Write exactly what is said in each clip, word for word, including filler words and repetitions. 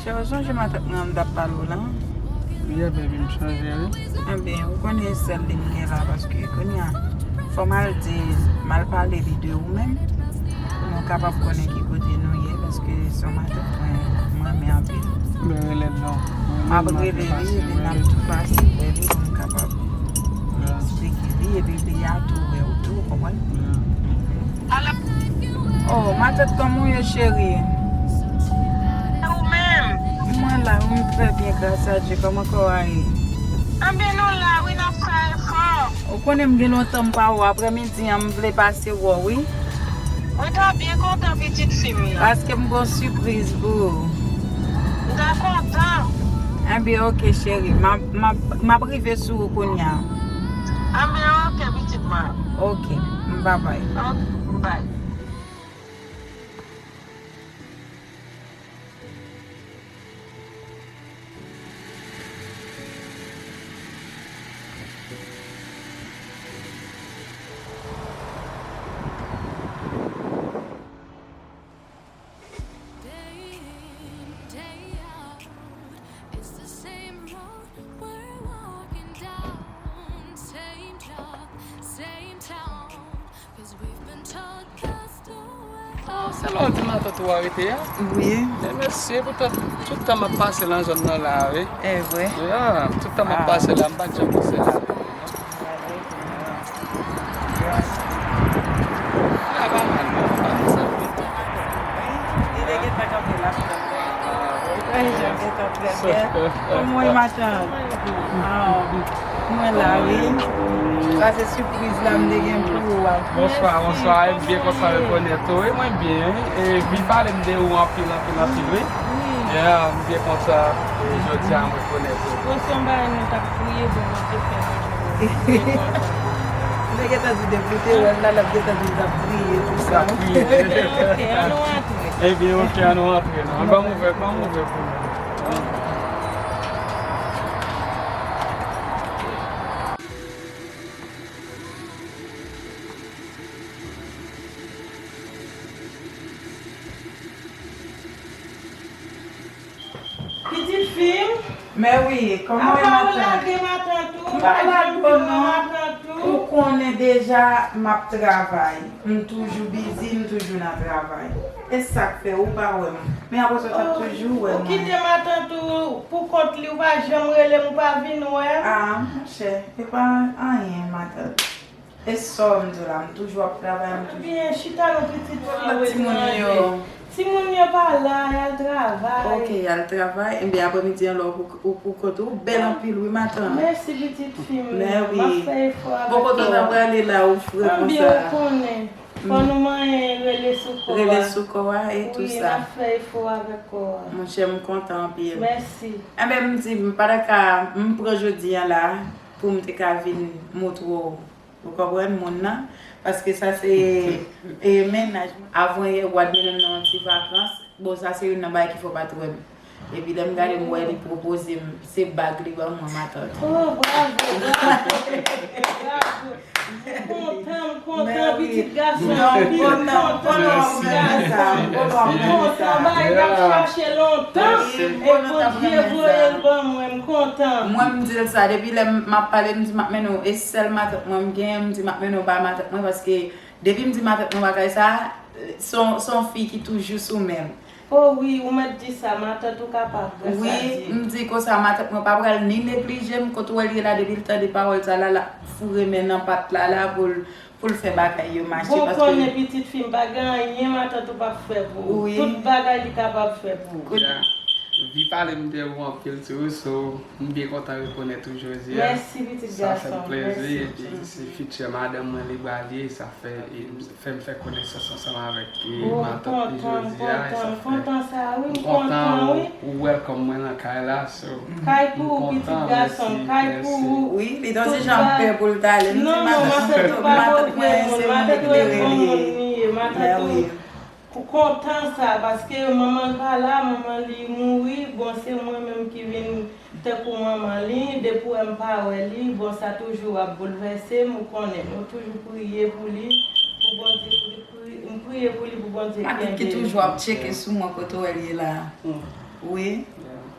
Cheri, ou sonje matant mwen an m t ap pale w lan? Yeah, baby, m sonje, wi. Enben, ou konnen sèl li m gen la, paske kounye a, fò m al di, m al pale li de ou menm, pou nou kapab konnen ki kote nou ye, paske se yon matant mwen, m renmen anpil. Men rele l non. M ap rele li, epi n ap tou pase wè li, pou m kapab eksplike li, epi li a tou wè w tou, ou konprann? Oh, matant, kòman w ye, cheri? E ou menm? Mwen la, wi, m trè byen, gras a Dye. Kòman kò a ye? Anben, nou la, wi, n ap fè efò. Ou konnen m gen lontan m pa wè w. Aprèmidi an, m vle pase wè w, wi. Mwen ta byen kontan, pitit fi m lan. Paske m gon sipriz pou ou. M ta kontan. Enben, oke, cheri. M ap, m ap, m ap rive sou ou kounye a. Anben, oke, pitit mwen. Oke, babay. Oke, bay. Day in, day out, it's the same road we're walking down, same job, same town, 'cause we've been told that's the way. Ah, se la w di matant ou a rete a? Wi. Men mèsi pou tout, tout tan m ap pase nan zòn nan la, wi. E vre? Ya, tout tan m ap pase la, m pa t janm pase la. Li te gentan kanpe la. Li gentan trè byen. Kòman w ye, matant? Ah, mwen la, wi. Sa se sipriz la m te gen pou ou a. Bonswa, bonswa. M byen kontan rekonèt ou. Wi, mwen byen, wi. E, vi pale m de ou anpil, anpil, anpil, wi. Yeah, m byen kontan. E, jodi a, mwen rekonèt ou. Bon, se yon bagay nou t ap priye pou Bondye fè pou nou. Mwen gentan di depi w te wè m la, l ap gentan di l t ap priye tou sa. L ap priye. Ebyen, oke, an nou antre. Ebyen, oke, an nou antre, non. Ban m ouvè, ban m ouvè pou nou. Pitit fi m. Men wi, kòman w ye, matant? Apa w lage matant ou? M pa lage w non. Ou konnen deja m ap travay. M toujou bizi, m toujou nan travay. E sa k fè ou pa wè m. Men apre sa, w t ap toujou wè mwen. Ou kite matant ou pou kont li, ou pa janm rele m, ou pa vin wè m. Ah, monchè, se pa anyen, matant. E sa w m di w la, m toujou ap travay, m toujou. Ebyen, chita non, pitit fi, ou etranje. Timoun yo pa la, y al travay. Oke, y al travay. Ebyen, aprèmidi an, lè w pou, ou pou kont ou, ou bèl anpil, wi, matant. Mèsi, pitit fi m. Men wi. M ap fè efò avèk ou. Bon, kote w ta prale la, ou fre konsa. Ebyen, ou konnen. Fò nou manyen rele sou kò a. Rele sou kò a e tou sa. Wi, n ap fè efò avèk kò a. Monchè, m kontan anpil. Mèsi. Enben, m di, m pa ta ka, m pran jodi a la pou m te ka vin montre w. Ou konprann moun nan? Paske sa se, e, mennaj mwen. Avanyè, w admire m nan yon ti vakans. Bon, sa se youn nan bagay ki fè w pa t wè m. Epi lè m gade, m wè li pwopoze m, se bag li ban mwen, matant. Oh, bravo, bravo, bravo. M kontan, m kontan, pitit gason m, m kontan, pitit gason m. M kontan, bagay m t ap chache lontan. E Bondye voye l ban mwen, m kontan. Mwen, m di l sa, depi lè m ap pale, m di m ap mennen w, e sèl matant mwen m genyen, m di m ap mennen w ba matant mwen, paske depi m di matant mwen bagay sa, se yon, se yon fi ki toujou sou men m. O wi, ou mèt di sa, matant ou kapab, grasa Dye. Wi, m di konsa, matant mwen pa pral ni neglije m, kote w wè l ye la, depi l tande pawòl sa la, l ap foure men nan pat la, la, pou l, pou l fè bagay yo mache, paske. Bon, konnen pitit fi m, pa gen anyen matant ou p ap fè pou ou. Wi. Tout bagay li kapab fè pou ou. Ya. Vi pale m de ou anpil tou, so, m byen kontan rekonèt ou jodi a. Mèsi, pitit gason m. Sa fè m plezi, epi se fityè madanm mwen li pral ye, sa fè, e, fè m fè konesans ansanm avèk, e, matant li jodi a, e sa fè m kontan ou welcome mwen nan kay la, so, m kontan, mèsi, mèsi. Kay pou ou, pitit gason m, kay pou ou. Wi, li t on ti jan pè pou l t ale. M di matant mwen, matant mwen se moun eklere li ye. Mè wi. Pou kontan sa, paske manman l pa la, manman li mouri, bon, se mwen menm ki vin tankou manman li, depi w wè m pa wè li, bon, sa toujou ap boulvèse m, ou konnen, nou toujou priye pou li, pou Bondye, pri-, pri-, m priye pou li, pou Bondye kenbe li. Matant ki toujou ap tcheke sou mwen kote w wè l ye la. Hmm. Wi.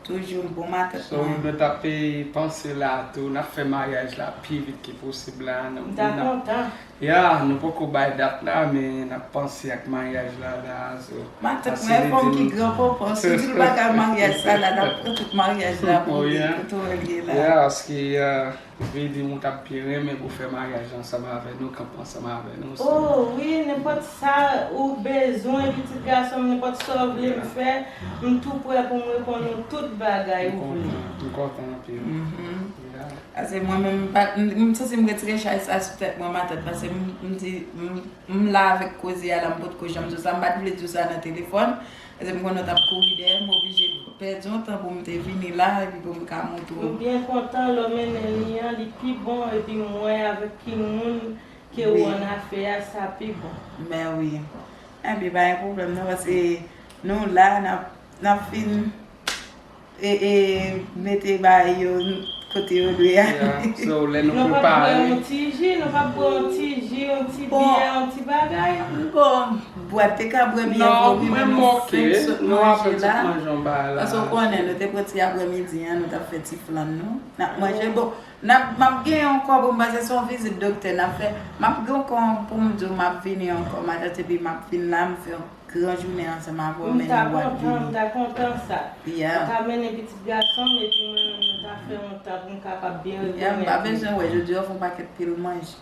Toujou bon matant mwen. So, nou t ap, eh, panse la tou, n ap fè maryaj la pi vit ke posib la. M ta kontan. Ya, nou poko bay dat la, men n ap panse ak maryaj la, la. So, matant mwen, fòm ki gran pòpò, si di l bagay maryaj sa la, n ap pran tout maryaj la pou li, kote w ye la. Ya, paske, eh, Vle di m ou t ap byen renmen pou fè maryaj ansanm avè nou, kanpe ansanm avè nou. Oh, wi, nenpòt sa ou bezwen, pitit gason m, nenpòt sa w vle m fè, m tou prè pou m reponn ou tout bagay ou vle. M kontan, m kontan anpil. Paske mwen menm, m pa, m, m santi m retire chay sa sou tèt mwen, matant, paske m, m di, m, m la avèk koze a la, m potko janm di w sa, m pa t vle di w sa nan telefòn. Paske m konnen w t ap kouri dèyè m, m oblije pèdi yon tan pou m te vini la, epi pou m ka montre w. M byen kontan lè w mennen li an, li pi bon, epi m wè avèk ki moun ke w annafè a, sa pi bon. Ben wi. Enben, pa gen pwoblèm non, paske nou la, n ap, n ap fin, e, e, mete bagay yo kote yo dwe ale. Yeah, so, lè nou prepare. Nou p ap bwè yon ti ji, nou p ap bwè yon ti ji, yon ti byè, yon ti bagay? Bon, bwè te ka bwè byè vre wi, men nou fenk sot manje la. Paske w konnen, nou te pran ti aprèmidi an, nou t ap fè ti flann nou. N ap manje, bon, n ap, m ap gen yon kò pou m pase, se yon vizit doktè n ap fè. M ap gen yon kò pou m di w, m ap vini ankò, matant, epi m ap vin la, m fè yon gran jounen ansanm avè w, men nou w ap vini. M ta kontan, m ta kontan sa. Yeah. Ou ta mennen pitit gason m, epi mwen menm, nou ta fè yon tan pou m kapab byen rekonèt li. Yeah, m pa bezwen wè, jodi a w fè yon pakèt pil manje.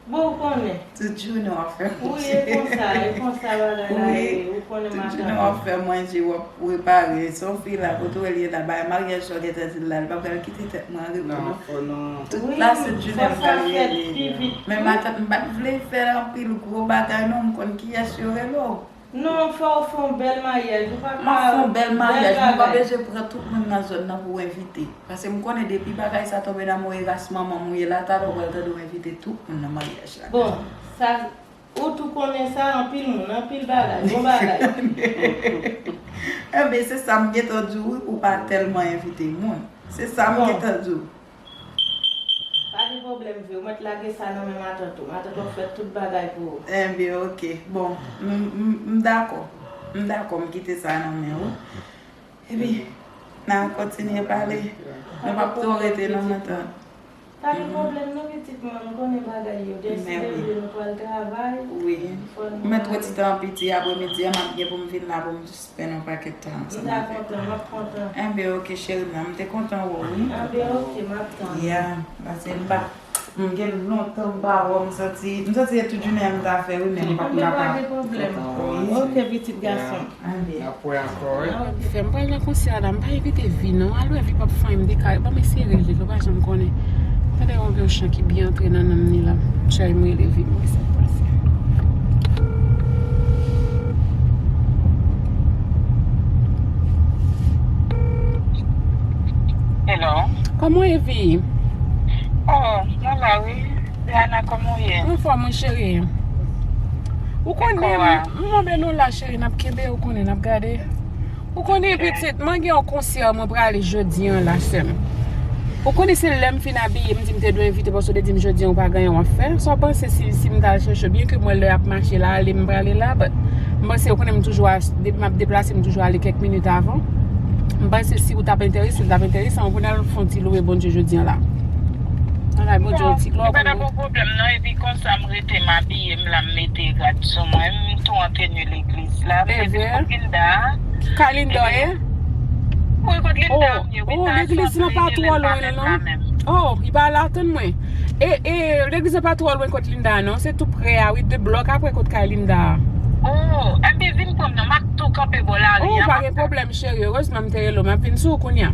Bon, ou konnen. Tout jounen w ap fè manje. Wi, e konsa, e konsa bagay la ye, ou konnen matant. Tout jounen w ap fè manje, w ap repare. Se yon fi la, kote w ye la, bay maryaj sa w gentan di l la, li pa pral kite tèt mwen an repo non. Tout la, se jounen m pral rele. Men matant, m pa t vle fè anpil gwo bagay non, m konn kiyès yo rele w. Non, fò w fè yon bèl maryaj, ou pa ka. M ap fè yon bèl maryaj, mwen pa bezwen pran tout moun nan zòn nan pou w envite. Paske m konnen depi bagay sa tonbe nan men w, e ras manman m ou ye la, talè w pral tande w envite tout moun nan maryaj la. Bon, sa, ou tou konnen sa, anpil moun, anpil bagay, bon bagay. Enben, se sa m gentan di w wi, ou pa tèlman envite moun. Se sa m gentan di w. Pa gen pwoblèm vre, ou mèt lage sa nan men matant ou. Matant ou ap fè tout bagay pou ou. Enben, oke. Bon, m, m, m dakò. M dakò, m kite sa nan men ou. Epi, n a kontinye pale. Nou p ap twò rete non, matant. Pa gen pwoblèm non, pitit mwen, m konnen bagay yo. Dèsi Dye vle, nou pral travay. Wi. Ou mèt wè ti tan piti aprèmidi a, m ap gen pou m vin la pou m jis Fè nou pakèt tan ansanm avè m. M ta kontan, m ap kontan. Enben, oke, cheri m nan, m te kontan wè w, wi. Enben, oke, m ap tann. Ya, paske m pa, m gen lontan m pa wè w, m santi, m santi se tout jounen an m ta fè, wi, men m pa, m pa, pa kontan wè w. Enben, pa gen pwoblèm. Wi. Oke, pitit gason. Enben. N ap wè ankò, wi. Fè m pral nan konsè a la, m pa envite Vi non, alò Vi p ap fè anyen, m dekare, ban m eseye rele l, ou pa janm konnen. Tande yon, yon chan ki byen antre nan nanm ni la. Chay m rele Vi, m wè sa k pase. Hello. Kòman w ye, Vi? Oh, mwen la, wi. Diana, kòman w ye? Anfòm, wi, cheri. Ou konnen, m, m, mwen, nou la, cheri, n ap kenbe, ou konnen, n ap gade. Ou konnen, pitit, mwen gen yon konsè mwen prale jodi an la, sè m. Ou konnen se lè m fin abiye, m di m te dwe envite, paske w te di m jodi an ou pa gen anyen w ap fè. Sa w panse si, si m t al chèche w, byen ke mwen lè y ap mache la, ale m prale la, but m panse, ou konnen m toujou a, depi m ap deplase, m toujou ale kèk minit avan. M panse si ou t ap enterese, l t ap enteresan, ou konnen al fè yon ti louwe Bondye jodi an la. Bagay Bondye yon ti glwa. Bon, pa gen pwoblèm non, epi konsa m rete m abiye m la, m mete rad sou mwen, m tou an teni legliz la, m te vin kot Linda. Ki Linda w ye? Wi, kot Linda m ye, wi. Oh, legliz lan pa twò lwen non. Oh, li pa la, tann mwen. E, e, legliz lan pa twò lwen kot Linda non, se tou prè a, wi, de blòk apre kot kay Linda a. Oh, enben vin pran m non, m ap tou kanpe bò lari an, m ap tann. Oh, pa gen pwoblèm, cheri, erezman m te rele w, m ap vin sou ou kounye a.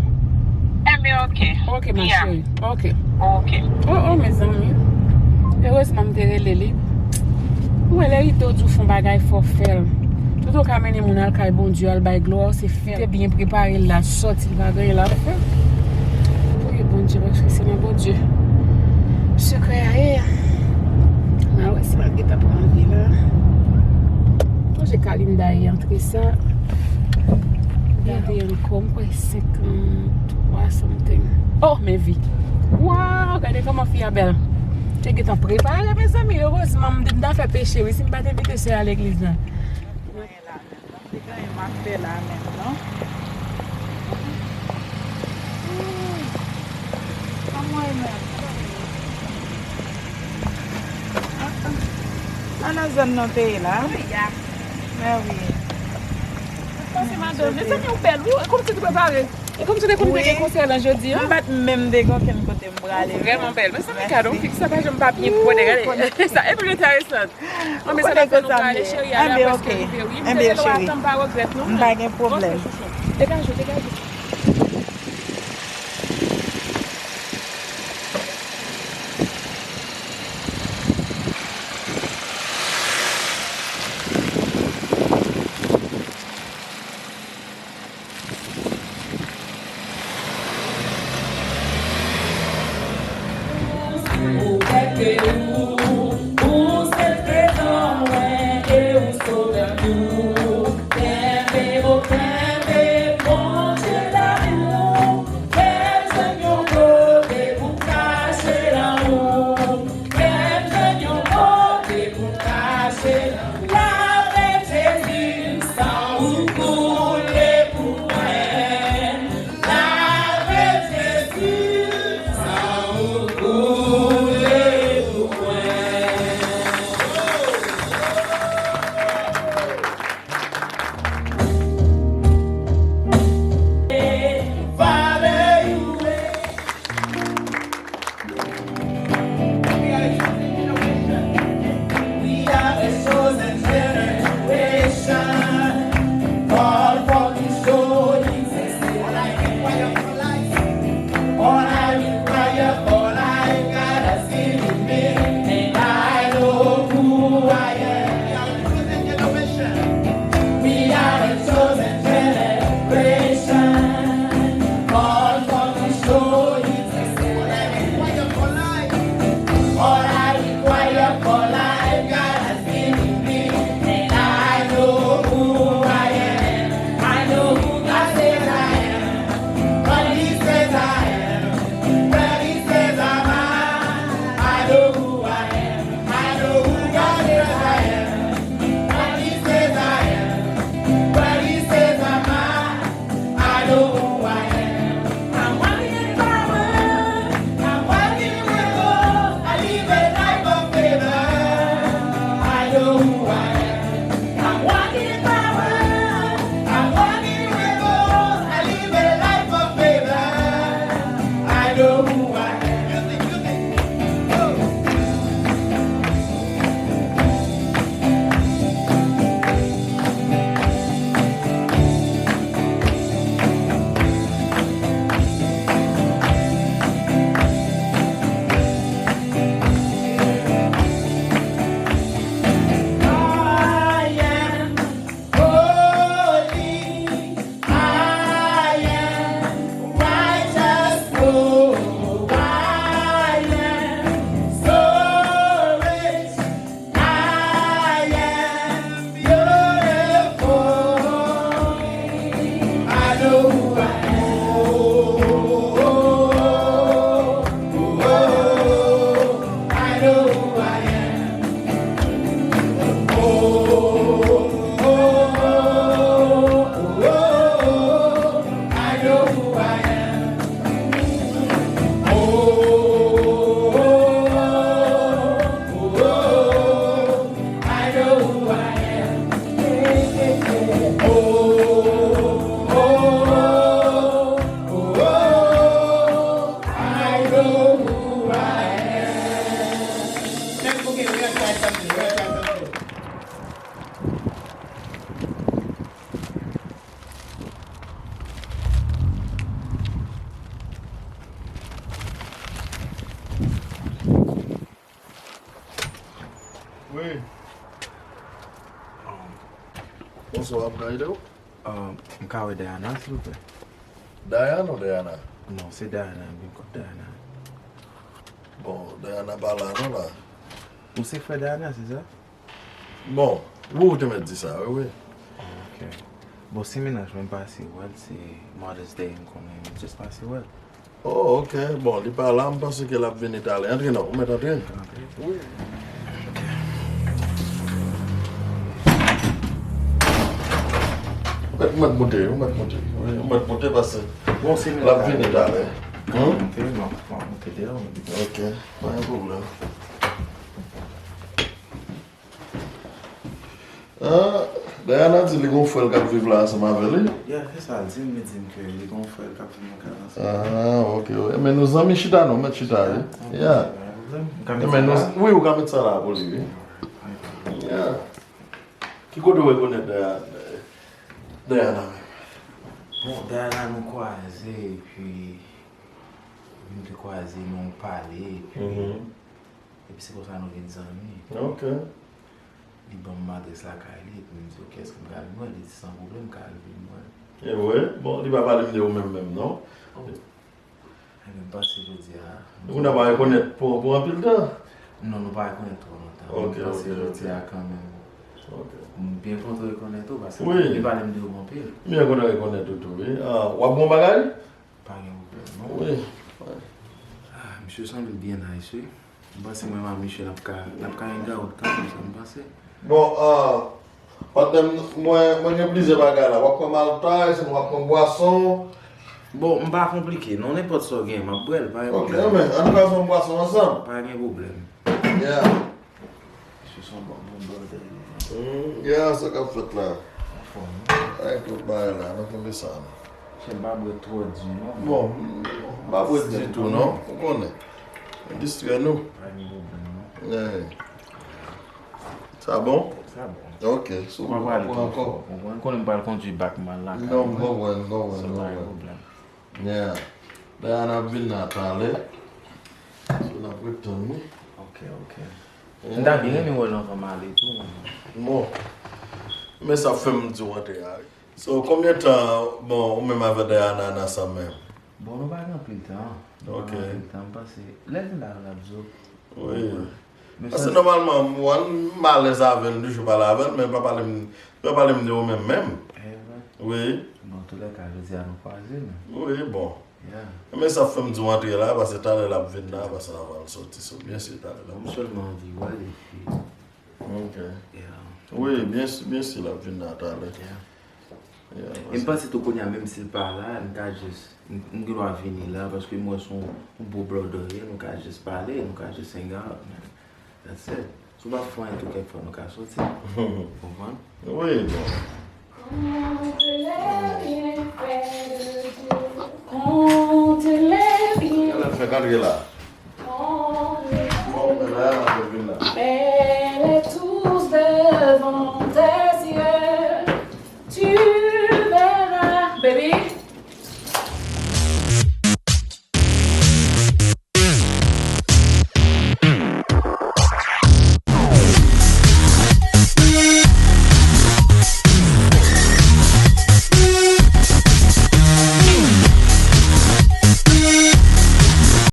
Enben, oke. Oke, ma chérie. Oke. Oke. Oh, oh, mezanmi. Erezman m te rele li. Ou wè lè Ito di w fè yon bagay, fò w fè l. Tout ou ka mennen moun al kay Bondye, al bay glwa, se fè l. Te byen prepare l la, sòti l pa gen anyen l ap fè. Priye Bondye, paske se nan Bondye sekrè a ye. N a wè si l gentan pran vi la. Sonje Kalinda ye antre sa. Gade ankò, m kwè senkanntwa something. Oh, men vi. Waw, gade kòman fi a bèl. Te gentan prepare, mezanmi. Erezman, m di m ta fè peche, wi, si m pa t envite sè a legliz la. Mwen la menm, non. Se gen anyen m ap fè la menm, non. Ann nan zòn nan te ye la. Mèsi, madanm. Mezanmi, ou bèl, wi. E kòmsi ou te prepare? E kòmsi ou te konn te gen konsè lan jodi a? M pa t menm te gen okenn kote m prale. Ou vrèman bèl. Mezanmi, gade yon fi ki sa pa janm pa byen pwòp, gade. Sa, e pi enteresan. Anben, sa pa fè nou prale, cheri, ale apre ke rive, wi. M te rele w a tan, m pa regrèt, non. M pa gen pwoblèm. Degaje w, degaje w. Ou kwè ke ou, ou se trezò mwen e ou sovè m tou. Kenbe, o kenbe, Bondye damou. Fè m jwenn yon kote pou m kache lanmou. Fè m jwenn yon kote pou m kache lanmou. Lave m, Jezi, san ou koule pou mwen. Lave m, Jezi, san ou koule pou mwen. We are a chosen generation, called for to show His excellent grace. All I require, all I got is in me, and I know who I am. We are a chosen generation. We are a chosen generation, called for to show His excellent grace. All I require for life, God has given me, and I know who I am. I know who God says I am, what He says I am, what He says I am. I know who I am. I know who God says I am. What He says I am. What He says I am. I know who I am. I'm walking in power. I'm walking in miracles. I live a life of favor. I know who I am. I'm walking in power. I'm walking in miracles. I live a life of favor. I know who I am. Music, music. Go. I am holy. I am righteous, oh, I am so rich, I am beautiful. I know who I am. Oh, oh, oh, oh, I know who I am. Wi. Bonswa, m ka ede w? Ah, m ka wè Diana, silvouplè? Diana ou Diana? Non, se Diana, m vin kot Diana. Bon, Diana pa la non la. Ou se frè Diana, se sa? Bon, wi, ou te mèt di sa, wi, wi. Ok. Bon, se mennaj mwen, m pase wè l, se Mother's Day, m konnen, m just pase wè l. Oh, ok. Bon, li pa la, m panse ke l ap vini talè. Antre non, ou mèt antre. Antre. Wi. Ok. Ou mèt moute, ou mèt moute. Wi, ou mèt moute paske l ap vini talè. Hum? Monte, non, monte deyò. Ok, pa gen pwoblèm. Ah, Dayana di li gon frè l k ap viv la ansanm avè li. Yeah, se sa l di m, li di m ke li gon frè l k ap viv nan kay la ansanm. Ah, ok, wi. Men nou zanmi chita non, mèt chita, wi. Yeah. Men nou, wi, ou ka met sa la pou li, wi. Yeah. Ki kote w rekonèt Dayana, Dayana menm? Bon, Dayana nou kwaze, epi nou te kwaze, nou pale, epi, epi se konsa nou vin zanmi. Ok. Li ban m adrès lakay li, epi m di, "Ok, èske m ka vin wè l?" Li di, "San pwoblèm, m ka al vin wè l." E vre? Bon, li pa pale m de ou menm menm, non? Oh. Ebyen, m panse jodi a. Nou pa rekonèt pou, pou anpil tan? Non, nou pa rekonèt twò lontan. Ok, ok, ok. M panse jodi a kanmenm. Ok. M byen kontan rekonèt ou, paske li pale m de ou anpil. M byen kontan rekonèt ou tou, wi. Ah, w ap bon bagay? Pa gen pwoblèm, non. Wi. Ah, misye sanble byen nice, wi. M panse mwen ak misye n ap ka, n ap ka hang out kanmenm, sa m panse. Bon, ah, patnè m, mwen, mwen gen plizyè bagay la. W ap pran malta, si w ap pran bwason. Bon, m pa konplike, non, nenpòt sa w gen, m ap bwè l, pa gen pwoblèm. Ok, men, ann pran yon bwason ansanm. Pa gen pwoblèm. Yeah. Misye se yon bon, bon brother. Mm, yeah, sa k ap fèt la? Anfòm, wi. Ay, tout bagay la, nou kenbe sa, non. Chè, m pa bwè twò di, non. Bon, m pa bwè ditou, non. Ou konnen. Distrè nou. Pa gen pwoblèm, non. Yeah. Sa bon? Sa bon. Ok, si w pran ankò. Ou konprann, konnen m pral kondui back m al lakay mwen. Non, m konprann, m konprann, m konprann. Yeah. Dayana ap vin la talè. So, n ap ret tann li. Ok, ok. Yeah. M ta byen renmen wè l anvan m ale tou. Bon. Men sa fè m di w antre a, wi. So, konbyen tan, bon, ou menm avè Dayana n ansanm menm? Bon, nou pa gen anpil tan. Ok. Nou pa gen anpil tan, m panse. Lè l vin la, l ap di w. Wi. Paske nòmalman, mwen, m alèz avè l, m toujou pale avè l, men l pa pale m, l pa pale m de ou menm menm. E vre? Wi. Bon, toulèka, jodi a nou kwaze, men. Wi, bon. Yeah. Men sa fè m di w antre la, paske talè l ap vin la, paske n ap al soti, so, byen si talè l ap vin. M sèlman anvi wè l, epi. Ok. Yeah. Wi, byen si, byen si l ap vin la talè. Yeah. Yeah, e m panse tou kounye a, menm si l pa la, m ka jis, m, m gen dwa vini la, paske m wè se yon, yon bon brother, nou ka jis pale, nou ka jis hang out, man. That's it. Si w pa fè anyen tou, kèk fwa nou ka soti. Ou konprann? Wi, bon. Gade l fè kantre la.